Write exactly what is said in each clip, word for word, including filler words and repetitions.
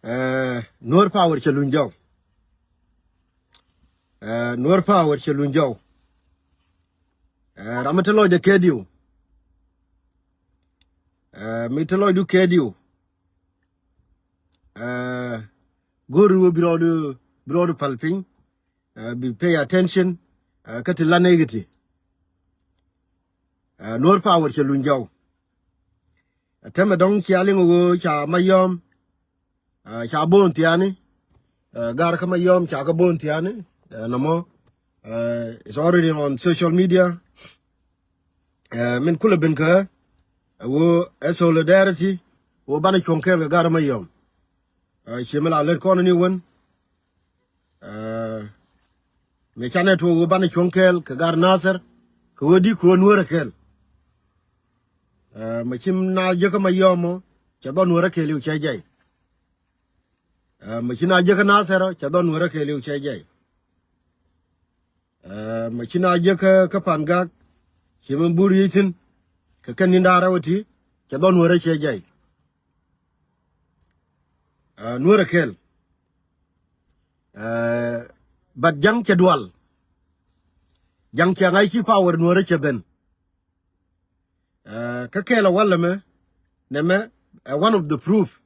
Ɛɛ, Nuɔr Power cɛ luny jɔw. Ɛɛ, Nuɔr Power cɛ luny jɔw. Ɛɛ, ram mi te lɔcdɛ kɛ diw. Ɛɛ, mi te lɔcdu kɛ diw. Ɛɛ, go̱o̱ri wä bi rɔɔdu, bi rɔɔdu pal piny. Ɛɛ, bi pay attention. Ɛɛ, kä ti la nɛy kɛ ti. Ɛɛ, Nuɔr Power cɛ luny jɔw. Ɛ tɛmɛ dɔ̱ŋ cia liŋ ɣöö ca Mayɔm. Ɛɛ, ca bo̱o̱n thiaani. Ɛɛ, gar kä Mayɔm ca kä bo̱o̱n thiaani. Ɛɛ, nɔmɔ. Ɛɛ, it's already on social media. Ɛɛ, min kulɛ ben kä ɛ ɣöö ɛ solidarity ɣöö banɛ cuɔ̱ŋ kɛɛl kɛ gar Mayɔm. Ɛɛ, cie mi la lät kɔn ni wän. Ɛɛ, mi canɛ tuɔɔk ɣöö banɛ cuɔ̱ŋ kɛɛl kɛ gar Nathɛr kɛ ɣöö di kɛ ɣöö Nuäärä kɛɛl. Ɛɛ, mɛ ci na jek kä Mayɔm ɔ cɛ dhɔn Nuäärä kɛɛl iw cɛ jay. Ɛɛ, mɛ ci na jek kä Nathɛr ɔ cɛ dhɔn Nuäärä kɛɛl iw cɛ jay. Ɛɛ, mɛ ci na jek kä, kä Pangak ci mi bur yic thi̱n kɛ kɛn ni̱n da̱ŋ rɛw ɛ ti cɛ dhɔn Nuäärä cɛ jay. Ɛɛ, Nuäärä kɛɛl. Ɛɛ, but ja̱ŋ cɛ dual. Ja̱ŋ cɛ ŋa̱c ci power Nuäärä cɛ ben. Ɛɛ, kä kɛɛl ɛ walɛ mɛ nɛmɛ ɛ one of the proof.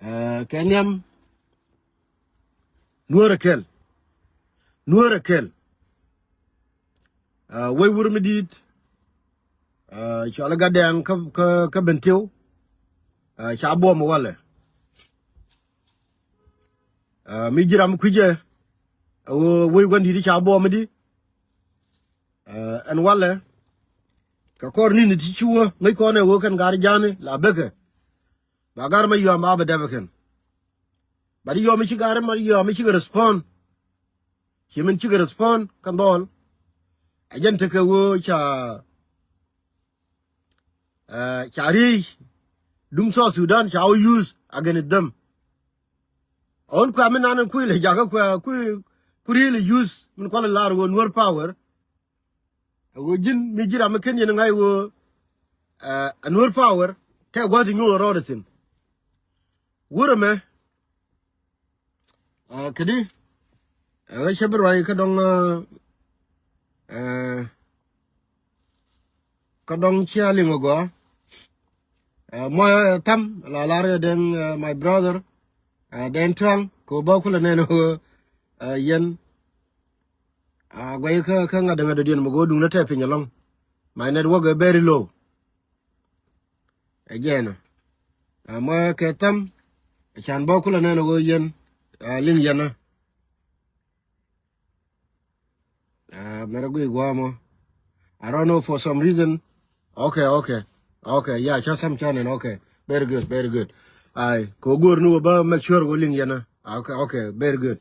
Ɛɛ, kɛ nhiam Nuäärä kɛɛl. Nuäärä kɛɛl. Ɛɛ, wec wur mi di̱i̱t. Ɛɛ, cual i̱ Gatdɛŋ kä, kä, kä Bentiu. Ɛɛ, ca buɔm walɛ. Ɛɛ, mi ji̱ ram kui̱cɛ ɛ ɣöö wec gua̱n di̱i̱t i̱ ca buɔm i̱di. Ɛɛ, ɛn walɛ kɛ kɔr ni̱ni ti ci wä ŋäc kɔn ɛ ɣöö kɛn gar ja̱a̱ni la bekɛ. Ba gar Mayɔm ba bɛ dɛpɛ kɛn. But yɔm i̱ ci gar Mayɔm i̱ cikɛ respond. Ci min cikɛ respond kɛn dhɔl. Ɛ jɛn tekɛ ɣöö ca, ɛɛ, ca riey duŋ South Sudan ca wä use against them. Ɣän kuɛ mi nan in kui̱ lɛ jakä kuɛ kui̱ ku riey lɛ use min kualɛ lar ɣöö Nuer power. Ɛ ɣöö ji̱n mi ji̱ ram mi ken yɛn ŋa̱c ɣöö, ɛɛ, ɛ Nuer power tɛ gua̱th ti nyuɔth rɔɔdɛ thi̱n. Wurɛ mɛ, ɛɛ, kädi, ɛɛ, ɣä cä bi ruac kä dɔ̱ŋ, ɛɛ, kä dɔ̱ŋ cia liŋ agɔa. Ɛɛ, muɔyɛ, ɛɛ, tham la lar yɛ Dɛŋ, ɛɛ, my brother, ɛɛ, Dɛŋ Tuaŋ kɛ ɣöö bä kulɛ nɛn ɣöö, ɛɛ, yɛn. Ɛɛ, guɛy kä, kä ŋa̱t ŋa̱t dɔ̱diɛn mɛ go̱o̱r duŋdä tɛ piny ɛlɔ̱ŋ. My network is very low. Ɛ jɛn ɛ. Ɛɛ, muɔyɛ kɛ tham, ɛ can bä kulɛ nɛn ɣöö yɛn, ɛɛ, liŋ yɛn ɛ. Ɛɛ, mɛrɛ guiy gua̱a̱ mɔ. I don't know, for some reason. Okay, okay. Okay, yeah, ca tham canɛn. Okay, very good, very good. Ay, kɛ ɣöö go̱o̱r ni wä bä make sure wä liŋ yɛn ɛ. Okay, okay, very good.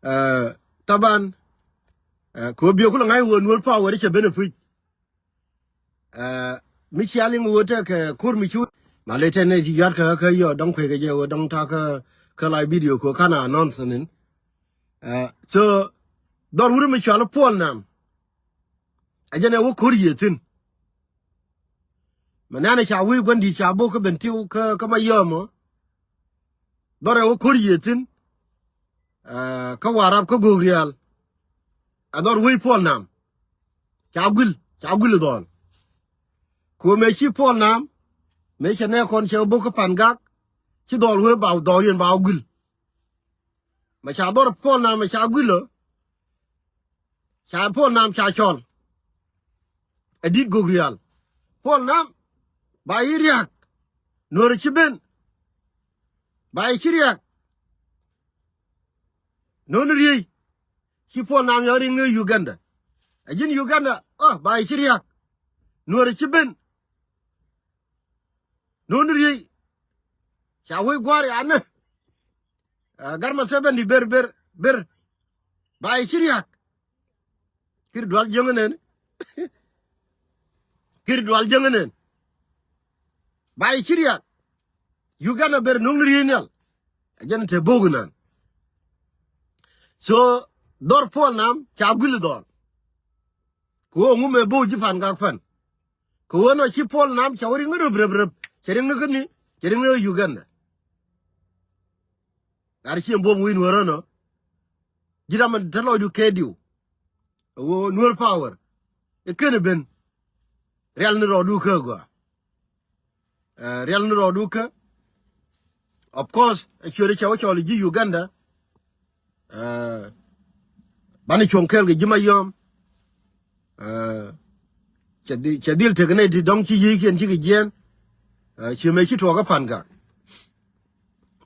Ɛɛ, Taban, ɛɛ, kɛ ɣöö biɛ kulɛ ŋa̱c ɣöö Nuer power cɛ ben ɛ puc. Ɛɛ, mi cia liŋ ɣöö tekɛ ko̱r mi cu. Ma ley tɛn nɛ ci yuat kä, kä yɔ dɔ̱ŋ kuec kɛ jɛ ɣöö dɔ̱ŋ ta̱a̱ kä, kä live video kɛ ɣöö ka̱n announce ni̱n. Ɛɛ, so dhɔr wur mi cual i̱ Puɔl Nam. Ɛ jɛn ɛ wä ko̱r yiëë thi̱n. Mɛ nɛn ɛ ca wi̱i̱ gua̱n di̱i̱t ca bo̱k kä Bentiu kä, kä Mayɔm ɔ. Dhɔr ɛ wä ko̱r yiëë thi̱n. Ɛɛ, kä Warap kä Gogrial. Ɛ dhɔr wec Puɔl Nam. Ca guil, ca guil dhɔl. Kɛ ɣöö mëë ci Puɔl Nam, mëë cɛ nɛɛkɔn cɛ bo̱k kä Pangak, ci dhɔl wee ba dhɔl yɛn ba wä guil. Mɛ ca dhɔr Puɔl Nam mɛ ca guil ɔ, ca Puɔl Nam ca cɔl. Ɛ di̱t Gogrial. Puɔl Nam, ba yi ria̱k. Nuɔ̱ɔ̱rɛ ci ben. Ba yi ci ria̱k. No̱o̱ni riey. Ci Puɔl Nam yɔ riŋ ni Uganda. Ɛ ji̱n Uganda, ɔ, ba yi ci ria̱k. Nuɔ̱ɔ̱rɛ ci ben. No̱o̱ni riey. Ca wec gua̱a̱r yanɛ. Ɛɛ, gar Museveni ber, ber, ber. Ba yi ci ria̱k. Kir dual jiäŋä nɛn. Kir dual jiäŋä nɛn. Ba yi ci ria̱k. Uganda ber no̱o̱ŋni riey nhial. Ɛ jɛn te bo̱o̱k inan. So, dhɔr Puɔl Nam ca guil dhɔl. Kɛ ɣöö ŋu mëë bo̱o̱k ji̱ Pangak pan. Kɛ ɣöö nɔ ci Puɔl Nam ca wä riŋ rep, rep, rep. Cɛ riŋ ni käni. Cɛ riŋ ni Uganda. Gat ciɛ buɔm wi̱i̱ Nuäär ɛnɔ. Ji̱ ram mi te lɔcdu kɛ diw. Ɛ ɣöö Nuäär power. Ɛ ken ɛ ben. Rial ni rɔɔdu kä gɔaa. Ɛ, rial ni rɔɔdu kä. Of course, ɛ ciöt ɛ cɛ wä cɔl ji̱ Uganda. Ɛ, banɛ cuɔ̱ŋ kɛɛl kɛ ji̱ Mayɔm. Ɛ, cɛ dhi-, cɛ dhil tek nɛy ti dɔ̱ŋ ci yiëëkiɛn cikɛ jiɛɛn. Ɛ, ci mëë ci tuɔɔk kä Pangak.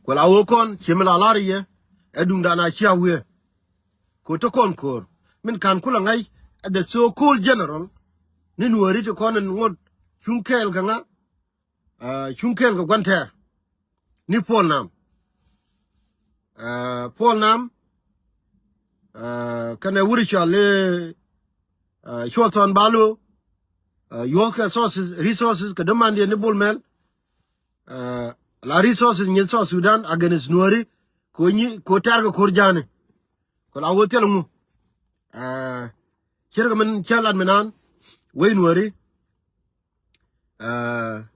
Ku la ɣöö kɔn ci mi la la̱r yɛ. Ɛ duŋdan a cia wiee. Ku te kɔn ko̱o̱r min ka̱n kulɛ ŋa̱c ɛ the so called general. Ni Nuääri ti kɔn in ŋot cuŋ kɛɛl kɛ ŋa. Ɛ, cuŋ kɛɛl kɛ Guantɛɛr. Ni Paul Nam. Ɛ, Paul Nam. Ɛ, kɛnɛ wuri cɔal i̱, ɛ, Cuɔl Thɔn Balo. Ɛ, yuɔ̱kɛ sources, resources kɛ dämandiɛn ni Bol Mel. Ɛ, la resources nyi South Sudan against Nuääri. Ko nyi, ko tɛr kɛ ko̱r ja̱a̱ni. Ko la wä thil ŋu. Ɛ, ce̱tkɛ min cä lat mi naan. Wec Nuääri. Ɛ,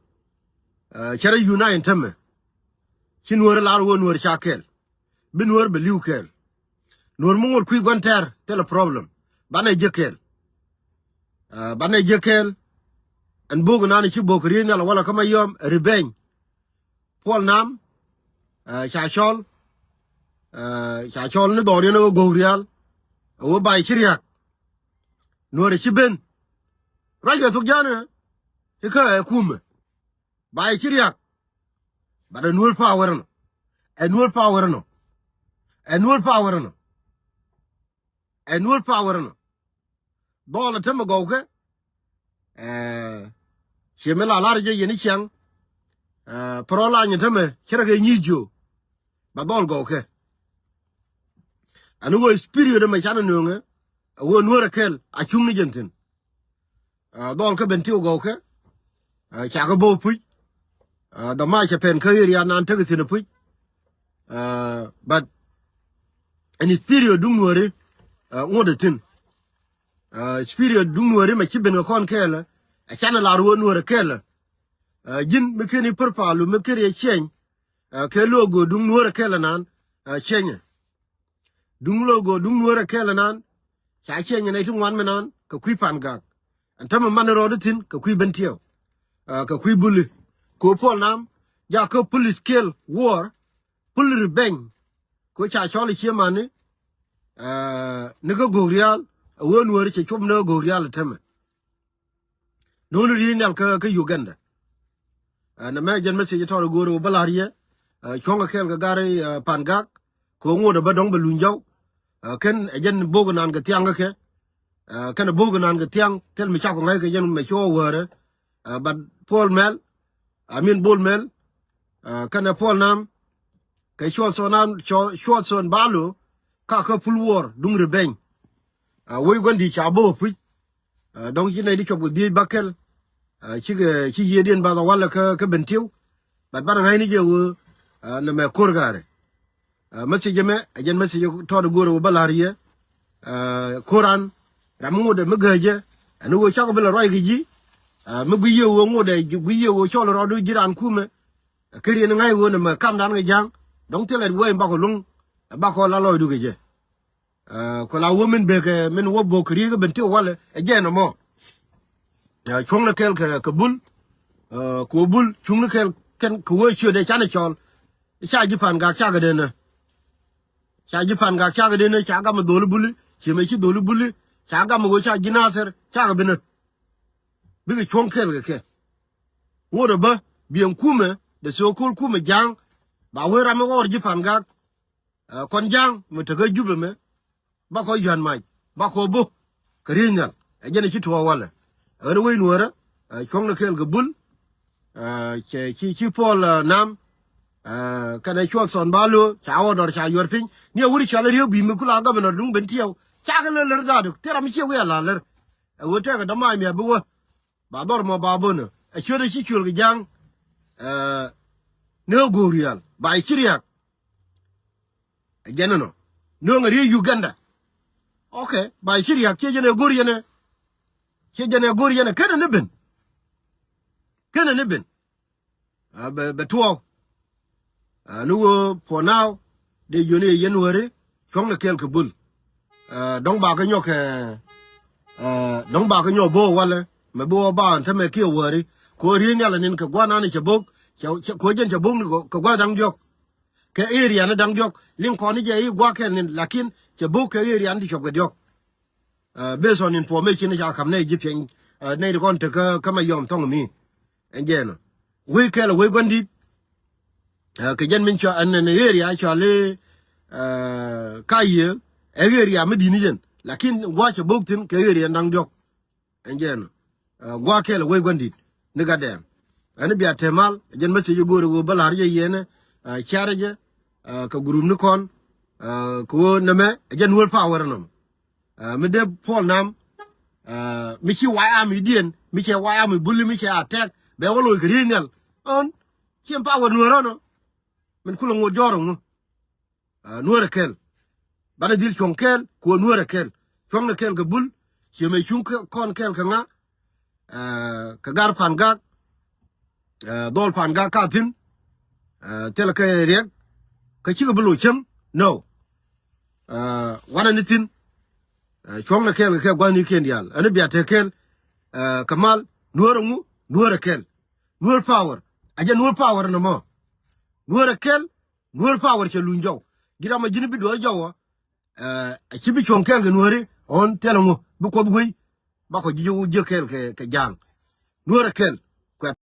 ɛ, cɛ rɔ unite tämɛ. Ci Nuäär lar wä Nuäär ca kɛɛl. Bi Nuäär bɛ li̱w kɛɛl. Nuäär mi ŋot kui̱ Guantɛɛr thilɛ problem. Banɛ jek kɛɛl. Ɛ, banɛ jek kɛɛl. Ɛn bok nan ci bok riey nhial walɛ kä Mayɔm revenge. Paul Nam. Ɛ, ca cɔl. Ɛ, ca cɔl ni dhɔriɛn ɛ wä Gogrial. Ɛ wä bay ci riak. Nuäär ci ben. Ruac kɛ thok ja̱a̱ni. Ikä ɛ kumɛ. Ba yɛ ci riak. But ɛ Nuäär power nɔ. Ɛ Nuäär power nɔ. Ɛ Nuäär power nɔ. Ɛ Nuäär power nɔ. Dhɔl ɛ tämɛ gɔwkɛ. Ɛ, ciɛ mi la lar jɛ yɛn i̱ ciaŋ. Ɛ, pärɔ lany ɛ tämɛ cɛ rɛ kɛ nyic jiö. Ba dhɔl gɔwkɛ. Ɛn wä spirit ɛmɛ canɛ nööŋɛ. Ɛ wä Nuäär ɛ kɛl a cuŋ ni jɛn thi̱n. Ɛ, dhɔl kä Bentiu gɔwkɛ. Ɛ, cakɛ bo̱o̱ puc. Ɛ, dɔ̱ma cɛ pɛn kä area nan tekɛ thi̱n ɛ puc. Ɛ, but ɛn spirit duŋ Nuääri, ɛ, ŋot ɛ thi̱n. Ɛ, spirit duŋ Nuääri mɛ ci ben kɛ kɔn kɛɛlɛ. Ɛ canɛ lar wä Nuäär ɛ kɛɛlɛ. Ɛ, ji̱n mi ken i̱ pär palu mi ken i̱ ɛ ciɛny. Ɛ, kɛ logo duŋ Nuäär ɛ kɛɛlɛ nan. Ɛ, ciɛnyɛ. Duŋ logo duŋ Nuäär ɛ kɛɛl ɛnan. Ca ciɛny nɛy ti ŋuan mi nan kɛ kui̱ Pangak. Ɛn tämɛ man rɔɔd ithin kɛ kui̱ Bentiu. Ɛ, kɛ kui̱ Buli. Ko Paul Nam jakä full scale war, full revenge. Ko ca cɔl i̱ cie mani. Ɛ, ni kä Gogrial ɛ wee Nuääri cɛ cuɔp ni kä Gogrial ɛ tämɛ. Nuni ri̱i̱c nhial kä, kä Uganda. Ɛ, nɛmɛ jɛn message tɔɔt ɛ go̱o̱r ɛ wä bä la̱r yɛ. Ɛ, cuɔ̱ŋ ɛ kɛɛl kɛ gar, ɛ, Pangak. Kɛ ɣöö ŋot ɛ bä dɔ̱ŋ bɛ luny jɔw. Ɛ, kɛn ɛ jɛn bo̱o̱k ɛ naan kɛ thiaŋ kä kɛ. Ɛ, kɛn ɛ bo̱o̱k ɛ naan kɛ thiaŋ thil mi cakɔ ŋa̱c kɛ jɛn mɛ cuɔ wäärä. Ɛ, but Paul Mel, I mean Bol Mel. Ɛ, kɛn ɛ Paul Nam. Kɛ cuɔth thɔn an, cuɔth, cuɔth thɔn balo. Ka kä full war duŋ revenge. Ɛ, wec gua̱n di̱i̱t ca bo̱o̱k puc. Ɛ, dɔ̱ŋ ci nɛy di cuɔp kɛ dhieec bäkɛl. Ɛ, cikɛ, ci yiëëdiɛn bath a walɛ kä, kä Bentiu. But banɛ ŋa̱cni jɛ ɣöö, ɛ, nɛmɛ ko̱r ga̱rɛ. Ɛ, message mɛ ɛ jɛn message tɔɔt go̱o̱rɛ wä bä la̱r yɛ. Ɛ, ko̱ran ram mi ŋot ɛ mi gääcä. Ɛn ɣöö cakɔ bi lɛ ruac kɛ ji̱. Ɛ, mi gui̱c yɛ ɣöö ŋot ɛ gui̱c yɛ ɣöö cɔl rɔɔdu ji̱ raan kumɛ. Ɛ, kɛ riɛn ŋa̱c ɣöö nɛmɛ kamdan kɛ ja̱a̱ŋ. Dɔ̱ŋ thilɛ wee bakɔ luŋ. Ɛ bakɔ la lɔcdu kɛ jɛ. Ɛ, ku la wä min bekɛ min wä bok kɛ riek ɛ Bentiu walɛ ɛ jɛn ɛmɔ. Ɛ, cuɔ̱ŋni kɛɛl kɛ, kɛ Bul. Ɛ, kɛ wä Bul cuŋni kɛɛl kɛn kɛ wä ciötdɛ canɛ cɔl. Ca ji̱ Pangak cakɛ denɛ. Ca ji̱ Pangak cakɛ denɛ ca gamɛ dholi Buli. Ci mɛ ci dholi Buli. Ca gamɛ wä ca ji̱ Nathir cakɛ binɛ. Bikɛ cuɔ̱ŋ kɛɛl kɛ kɛ. Ŋot ɛ bä biɛŋ kumɛ the so called kumɛ ja̱a̱ŋ. Ba wee ram mi ɣɔr ji̱ Pangak. Ɛ, kɔn ja̱a̱ŋ mi tekä Jubɛ mɛ. Bakɔ yuan mac bakɔ bo̱ kɛ ri̱i̱c nhial. Ɛ jɛn ɛ ci tuɔɔk walɛ. Ɛ ɣän wec Nuäärä. Ɛ, cuɔ̱ŋni kɛɛl kɛ Bul. Ɛ, cɛ ci, ci Paul, ɛ, Nam. Ɛ, kɛnɛ cuɔth thɔn balo ca wä dɔr ca yuɔr piny ni ɛ wuri cɔal ɛ Riek Bi̱i̱ mi kula governor duŋ Bentiu. Cakɛ lär lär dhaadu thil ram mi ciɛ wi̱i̱ a la̱r lär. Ɛ ɣöö tɛkɛ dämac mi a bi wä. Ba dhɔr mɔ ba bönä ɛ ciötdɛ ci cuël kɛ ja̱a̱ŋ. Ɛ, ni ɣä go̱o̱k rial ba ci riak. Ɛ jɛn ɛnɔ nööŋ ɛ riey Uganda. Okay, ba ci riak ciɛ jɛn ɛ go̱o̱r yɛn ɛ. Ciɛ jɛn ɛ go̱o̱r yɛn ɛ kenɛ ni ben. Kenɛ ni ben. Bɛ tuɔɔk. Ni wee for now dee jiɔni yɛ January cuɔ̱ŋ ni kɛɛl kɛ bul. Dɔ̱ŋ ba kä nyɔk kɛ dɔ̱ŋ ba kä nyɔk bo̱o̱k walɛ mɛ bi wä ba an tämɛ kiɛ wäri. Kɛ ɣöö riey nhial anin kɛ gua̱n an cɛ bo̱o̱k kɛ ɣöö jɛn cɛ bo̱o̱k ni kɛ gua̱n da̱ŋ diɔ̱k. Kɛ area ni da̱ŋ diɔ̱k liŋ kɔn ni jɛ i̱ gua̱a̱k kɛl nin lakin cɛ bo̱o̱k kɛ area ni ti cuɔp kɛ diɔ̱k. Based on information ca ka̱m nɛy ji̱ piɛny nɛy ti kɔn tekä kä Mayom thɔŋ mi. Ɛn jɛn ɔ wec kɛl ɛ wec gua̱n di̱t. Kɛ jɛn min cua ɛn ɛn area cua li ka yiëë ɛ area mi di̱t ni jɛn lakin gua̱a̱k cɛ bo̱o̱k thi̱n kɛ area ni da̱ŋ diɔ̱k. Ɛn jɛn gua̱a̱k kɛl ɛ wec gua̱n di̱t ni gat dɛɛm. Ɛn bia te mal jɛn message go̱o̱ri wee bä la̱r jɛ yɛn ɛ carɛ jɛ kɛ group ni kɔn kɛ wee nɛmɛ ɛ jɛn wee power nɔm. Mi dee puɔl nam mi ci way am idiɛn mi cɛ way am ibuli mi cɛ attack bɛ wä loc kɛ riey nhial. Ɣän ci power Nuäär ɣän ɔ. Min kulɛ ŋot jɔɔr ŋu. Nuäär ɛ kɛl. Banɛ dhil cuɔ̱ŋ kɛɛl kuɔ Nuäär ɛ kɛl. Cuɔ̱ŋ ni kɛɛl kɛ bul. Ciɛ mɛ cuŋ kɔn kɛɛl kɛ ŋa. Kɛ gar pan gak. Dhɔl pan gak ka thi̱n. Thilɛ kɛ riɛk. Kä cikɛ bi loc cäŋ. No. Wanɛ ni thi̱n. Cuɔ̱ŋ ni kɛɛl kɛ kɛ gua̱thnikiɛn diaal ɛn bia te kɛɛl. Kɛ mal Nuäär ɛ ŋu Nuäär ɛ kɛl. Nuäär power. A jɛ Nuäär power ni mɔ. Nuäär ɛ kɛl. Nuäär power cɛ luny jɔw. Ji̱n ram a ji̱n bi duɔth jɔw ɔ. Ɛ ci bi cuɔ̱ŋ kɛɛl kɛ Nuääri ɣän thilɛ ŋu bi Kuoth guiy. Bakɔ ji̱ ji̱ kɛɛl kɛ ja̱a̱ŋ. Nuäär ɛ kɛl.